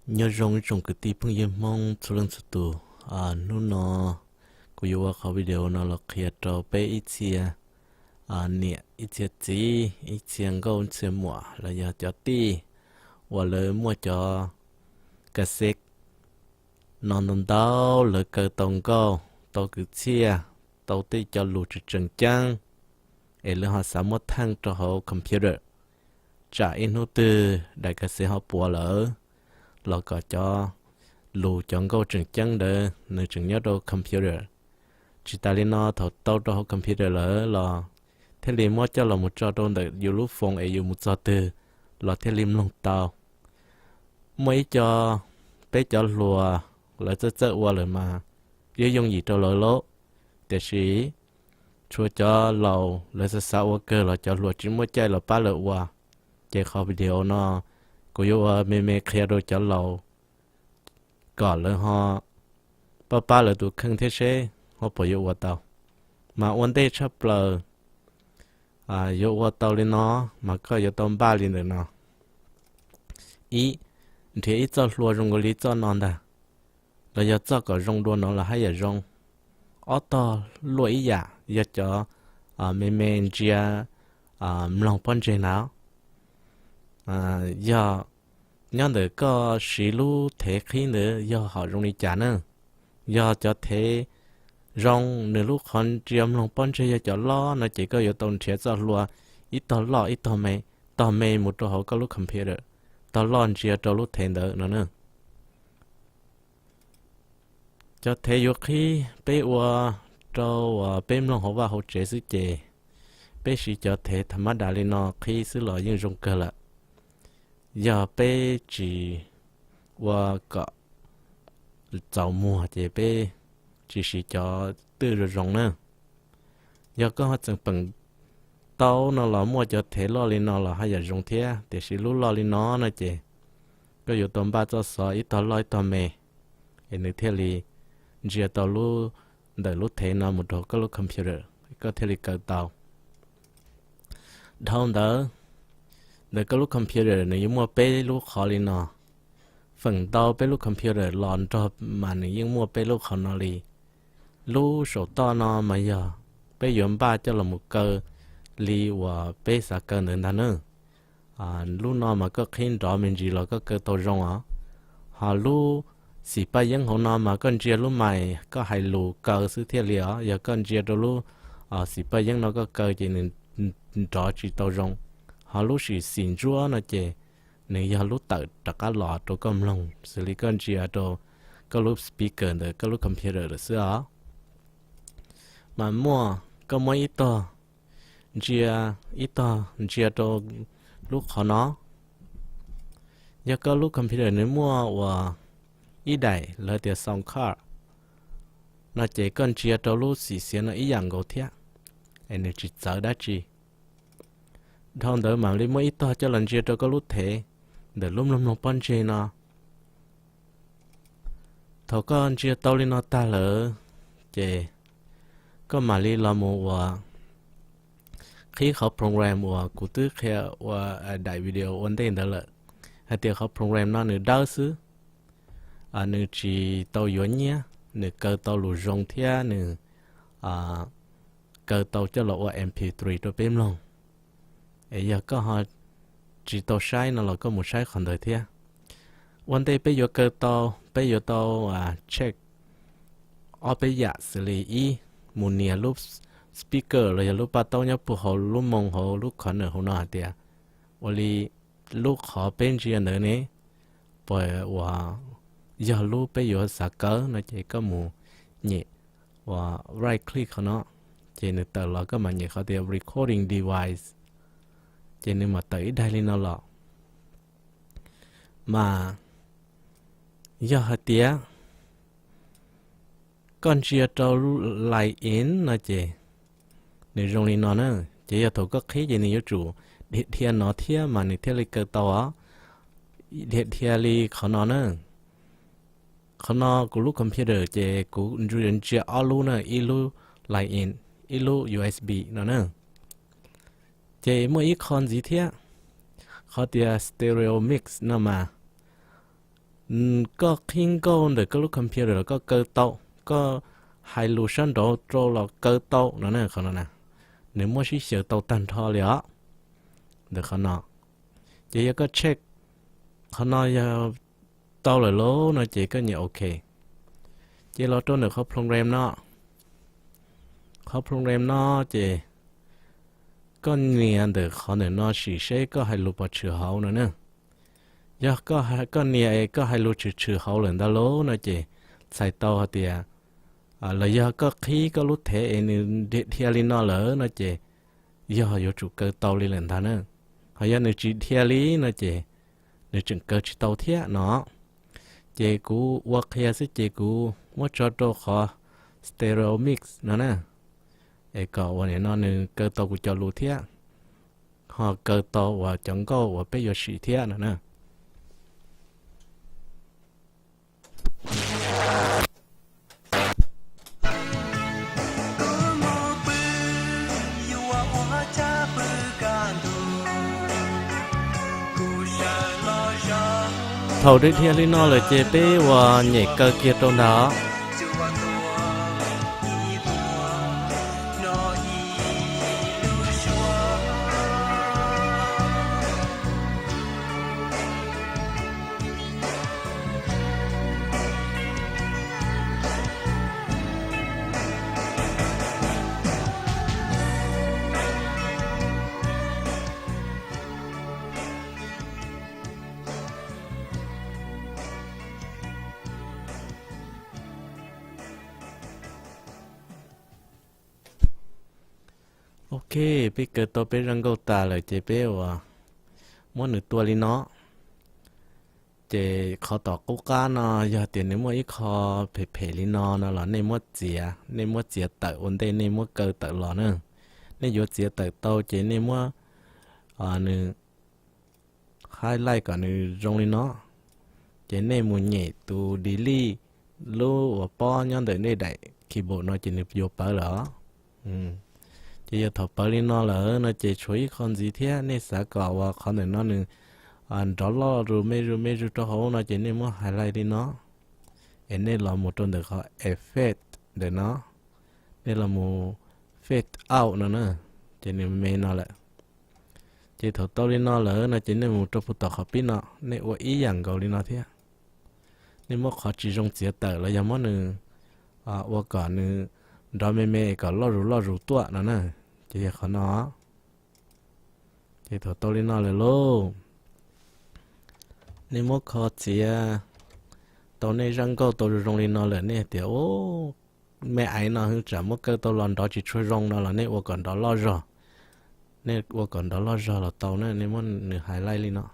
Nyob zoo ib tsoom kwv tij phooj ywg Hmoob txhua leej txhua tus. Hnub no kuv yuav ua qhov video no los qhia rau peb ib txhia niam ib txhia txiv ib txhia nkauj ib txhia muam los yog cov tij uas lawv muaj cov kas xev no ntau ntau, lawv kaw tau nkauj tau kwv txhiaj, tau tej cov lus tseem tseem ceeb, es lawv ho xav muab theej rau hauv computer, tsam ib hnub twg daim kas xev ho puas lawm los kom cov lus cov nkauj tseem ceeb ntawd nws tseem nyob rau computer. Tsis tas li no, thaum tau rau hauv computer lawm los thiaj li muab coj los mus tso rau ntawm yus lub foos es yus mus txog twg los thiaj li mloog tau. Muaj ib co, peb cov hluas lawv txawj txawj ua lawm mas yuav yooj yim rau lawv lauj. Tiam sis tshuav cov laus lawv xav xav ua kawg los cov hluas tsis muaj caij los pab lawv ua. Ces qhov video no kuv yuav ua me me qhia rau cov laus kom lawv ho pab pab lawv tus kheej thiab seb ho puas yuav ua tau. Mas ua ntej tshaj plaws yuav ua tau li no mas koj yuav tau npaj li ntawm no. Ib, nrhiav ib txoj hlua zoo nkaus li txoj no ntag, los yog txoj kom zoo dua no los haj yam zoo. Ob tog luaj ib yam, yog cov me me ntsia mloog pob ntseg na. Yog nyob ntawm koj siv lub thev qhib ntawd yog hom zoo li cas na. Yog cov thev zoo nws lub qhov ntsia mloog pob ntseg yog cov loj no ces koj yuav tau nrhiav txoj hlua ib tog loj ib tog me, tog me mus rau hauv koj lub computer, tog loj ntsia rau lub thev ntawd no na. Cov thev yuav qhib peb ua rau uas peb mloog hauv vaj hauv tsev xwb ces peb siv cov thev tha mab das li no qhib xwb los yeej zoo kawg lawm. Yog peb tsis ua kom txaus muag ces peb tsis siv cov twj zoo zoo na. Yog koj ho tseem peem tau no los muaj cov thev loj li no los haj yam zoo thiab, tiam sis lub loj li no no ces koj yuav tau npaj txoj xov ib tog loj ib tog me, es nws thiaj li ntsia tau lub, ntawm lub thev no mus rau koj lub computer, koj thiaj li kaw tau. Dhau ntawd, ntawm koj lub computer nws yuav muaj peb lub qhov li no. Feem ntau peb lub computer los nrog mas nws yeej muaj peb lub qhov no li. Lub saum toj no mas yog peb yuav npaj coj los mus kaw li uas peb xav kaw ntawd ntag na. Lub no mas koj qhib nrov me ntsis los koj kaw tau zoo os. Ho lub xim paj yeeb hauv no mas koj ntsia lub mais koj hais lus kaw xwb thiaj li os. Yog koj ntsia rau lub xim paj yeeb no koj kaw ces nws nrov tsis tau zoo. Ho lub sim xim ntsuab no ces nws yog lub tawm rov qab los rau koj mloog xws li koj ntsia rau koj lub speaker ntawm koj lub computer lawm xwb os. Mas muaj, koj muab ib tog ntsia, ib tog ntsia rau lub qhov no. Yog koj lub computer nws muaj uas ib daim lawv tias sound card no ces koj ntsia rau lub xim xiav no ib yam nkaus thiab, es nws tsis txawv dab tsi. Dhau ntawd mam li muaj ib tog coj los ntsia rau koj lub thev ntawm lub mloog mloog pob ntseg no. Thaum koj ntsia tau li no tag lawm ces koj mam li los mus uas qhib qhov program uas kuv twb qhia ua daim video ua ntej ntawd lawm, hais tias qhov program no nws dawb xwb, nws tsis tau yuav nyiab, nws kaw tau lus zoo thiab nws kaw tau coj los ua mp three rau peb mloog. Es yog koj ho tsis tau saib no los koj mus saib qhov ntawd thiab. Ua ntej peb yuav kaw tau, peb yuav tau check ob peb yam xws li ib, mus nias lub speaker los yog lub paj taub nyob puag hauv lub moo hauv lub corner hauv no hais tias ua li lub qhov peb ntsia ntawd ne, puas uas yog lub peb yuav xav kaw no ces koj mus nyem uas right click qhov no, ces nws tawm los koj mam nyem qhov tias recording device, ces nws mam tawm ib daim li no los. Mas yog hais tias koj ntsia rau lub line in no ces nws zoo li no na. Ces yog thaum koj qhib ces nws yuav tsum dhia dhia no thiab mas nws thiaj li kaw tau os. Dhia dhia li qhov no na. Qhov no kuv lub computer ces kuv ntsia ob lub na, ib lub line in, ib lub U S B no na. Ces muaj ib qho ntxiv thiab, qhov tias stereo mix no mas koj qhib nkauj ntawm koj lub computer los koj kaw tau, koj hais lus sab nraud rau los kaw tau no na. Qhov no na, nws muab sib xyaw tau tag nrho li os. Ntawm qhov no, ces yog koj check qhov no yog tau lawm lauj no ces koj nias ok. Ces los rau ntawm qhov program no, qhov program no ces koj nias ntawm qhov ntawm no sim seb koj hais lus pov tshwm hauv no na. Yog koj nias es koj hais lus tshwm tshwm hauv lawm ntag lauj no ces txhais tau hais tias, los yog koj qhib koj lub thev es nws dhia li no lawm no ces yog yuav tsum kaw tau li lawm ntag na. Ho yog nws tsis dhia li no ces nws tseem kaw tsis tau thiab no. Ces kuv ua qhia xwb ces kuv muab tso rau qhov stereo mix no na, es kom ua li no nws kaw tau kuv cov lus thiab, ho kaw tau uas cov nkauj uas peb yuav sim thiab no na. Thaum dhia li no lawm ces peb ua nyem kaw kiag rau ntag. Ok, peb kaw tau peb zaj nkauj tas lawm ces peb ua muab nws tua li no. Ces qhov tom qub qab no yog tias nws muaj ib qho phem phem li no no los nej muab txiav, nej muab txiav tawm ua ntej nej muab kaw tawm los na. Nej yuav txiav tawm tau ces nej muab nws highlight kom nws zoo li no, ces nej mus nyem tus delete lub uas pob nyob ntawm nej daim keyboard no ces nws yuav pawv lawm os. Ces yog thaum pawv li no lawm no ces tshuav ib qho ntxiv thiab, nej xav kom uas qhov ntawm no nws nrov loj zus me zus me zus rau hauv no ces nej muab highlight li no, es nej los mus rau ntawm qhov effect ntawm no, nej los mus fade out no na, ces nws me no lawm. Ces thaum tau li no lawm no ces nej mus rau puag tom qhov pib no, nej ua ib yam nkaus li no thiab. Nej muab qhov tsis zoo txiav tawm los yog muab nws ua kom nws nrov me me kom loj zus loj zus tuaj no na. Ces yog qhov no. Ces thaum tau li no lawm lauj, nej muab kho txiav tau nej zaj nkauj tau zoo zoo li no lawm nej tias, me aiv no hwv tsam muab kaw tau los nrov tsis tshua zoo no los nej ua kom nrov loj zog. Nej ua kom nrov loj zog los tau na, nej muab nws highlight li no.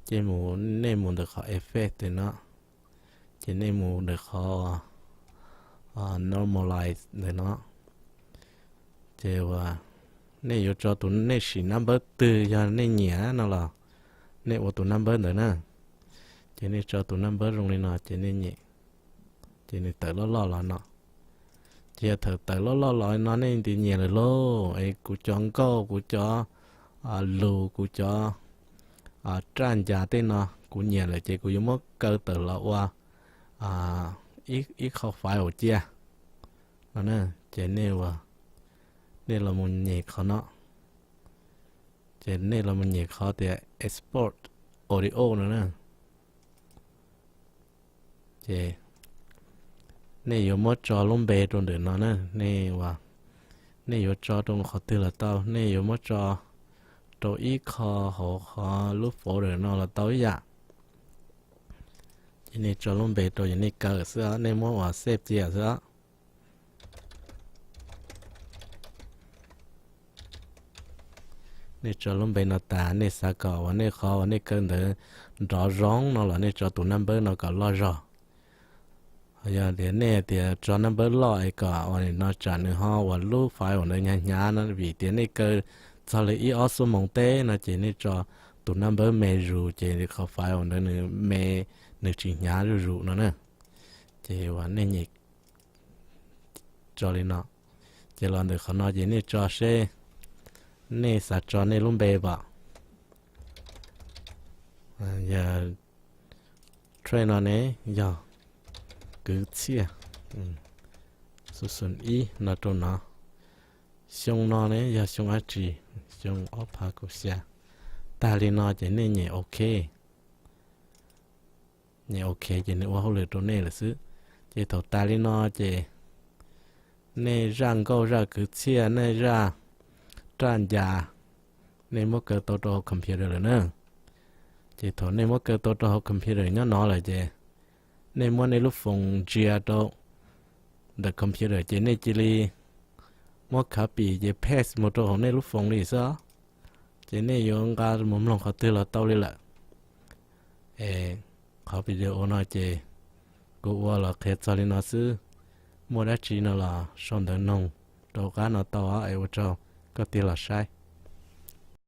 Ces mus, nej mus ntawm qhov effect no, ces nej mus ntawm qhov normalize ntawm no. Ces uas nej yuav tso tus, nej sim nab npawb twg yog nej nyiam no los nej ua tus nab npawb ntawd na. Ces nej tso tus nab npawb zoo li no ces nej nyem, ces nws tawm loj loj los no. Ces yog thaum tawm loj loj los no nej nti nyiam lawm lauj, es kuv cov nkauj, kuv cov lus, kuv cov raj ncas tej no kuv nyiam lawm ces kuv yuav muab kaw tawm los ua ib qho file cia no na. Ces nej, nej los mus nyem qhov no, ces nej los mus nyem qhov tias export audio no na. Ces nej yuav muab tso lub npe rau ntawm no na, nej, nej yuav tso rau qhov twg los tau, nej yuav muab tso rau ib qho hauv qhov lub folder no los tau ib yam. Ces nej tso lub npe rau ces nej kaw xwb, nej muab ua save cia xwb. Nej tso lub npe no tas, nej xav kom uas nej qhov uas nej kaw ntawd nrov zoo no los nej tso tus nab npawb no kom loj zog. Yog tias nej tias tso nab npawb loj es kom uas no tsam nws ho uas lub file ntawd hnyav hnyav no, vim tias nej kaw txog li ib ob xuab moos teb no ces nej tso tus nab npawb me zus ces qhov file ntawd nws me, nws tsis hnyav zuj zus no na. Ces uas nej nyem tso li no, ces los ntawm qhov no ces nej tso seb nej xav tso nej lub npe pom, yog Thaum no ne yog kwv txhiaj xu xun ib no rau no. Xyoo no ne yog xyoo dab tsi? Xyoo ob phav kaum xya. Tag li no ces nej nyem OK. Nyem OK ces nws ua hauj lwm rau nej lawm xwb. Ces thaum tas li no ces nej zaj nkauj zaj kwv txhiaj nej zaj raj ncas nej muab kaw tau rau hauv computer lawm na. Ces thaum nej muab kaw tau rau hauv computer nyob no lawm ces nej muab nej lub foos ntsia rau ntawm computer ces nej cia li muab copy ces paste mus rau hauv nej lub foos li xwb. Ces nej yuav nqa mus mloog qhov twg los tau li lawm. Es qhov video no ces kuv ua los qhia txog li no xwb. Muaj dab tsi no los sau ntawv noog rau qab no tau es ua tsaug koj tig los saib.